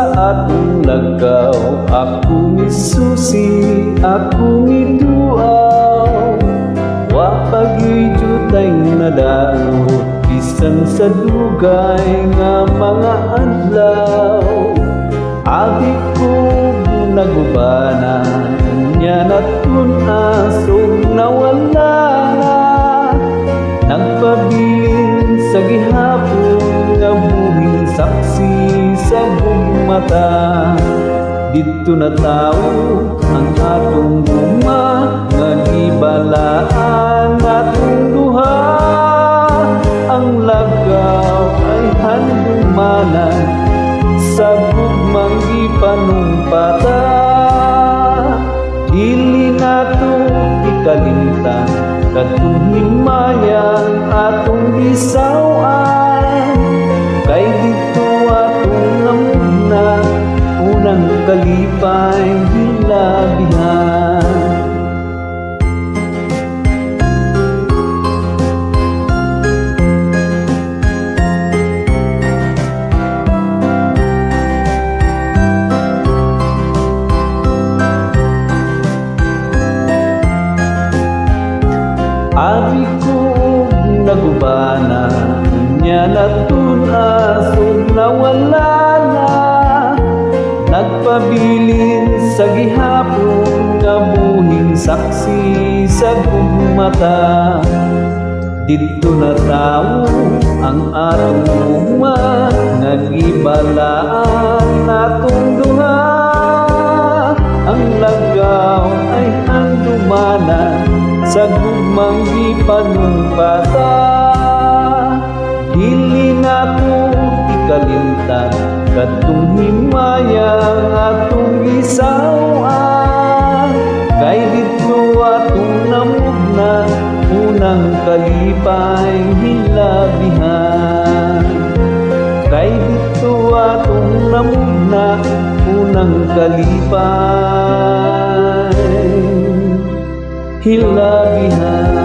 Sa atong lagaw, ako misusi, ako miduaw. Wa pa gyuy jutay nadaot bisan sa dugay nga mga adlaw. Abi ko nagubana nya natun-as ug nawala na. Nagpabilin sa gihapon nga buhing saksi sa gugmata. Didto na tawo ang atong gugma nga gibalaan natong duha. Ang lagaw ay handumanan sa gugmang gipanumpata. Dili nato ikalimtan kadtong himayang atong gisaw-an, kay didto atong namugna unang kalipay hilabihan. Abi ko nagubana nya natun-as ug nawala na. Nagpabilin sa gihapon nga buhing saksi sa gugmata. Didto na tawo ang atong gugma nga gibalaan natong duha. Ang lagaw ay handumanan sa gugmang gipanumpata. Dili nato ikalimtan kadtong himayang atong gisaw-an, kay didto atong namugna unang kalipay hilabihan. Kay didto atong namugna unang kalipay hilabihan.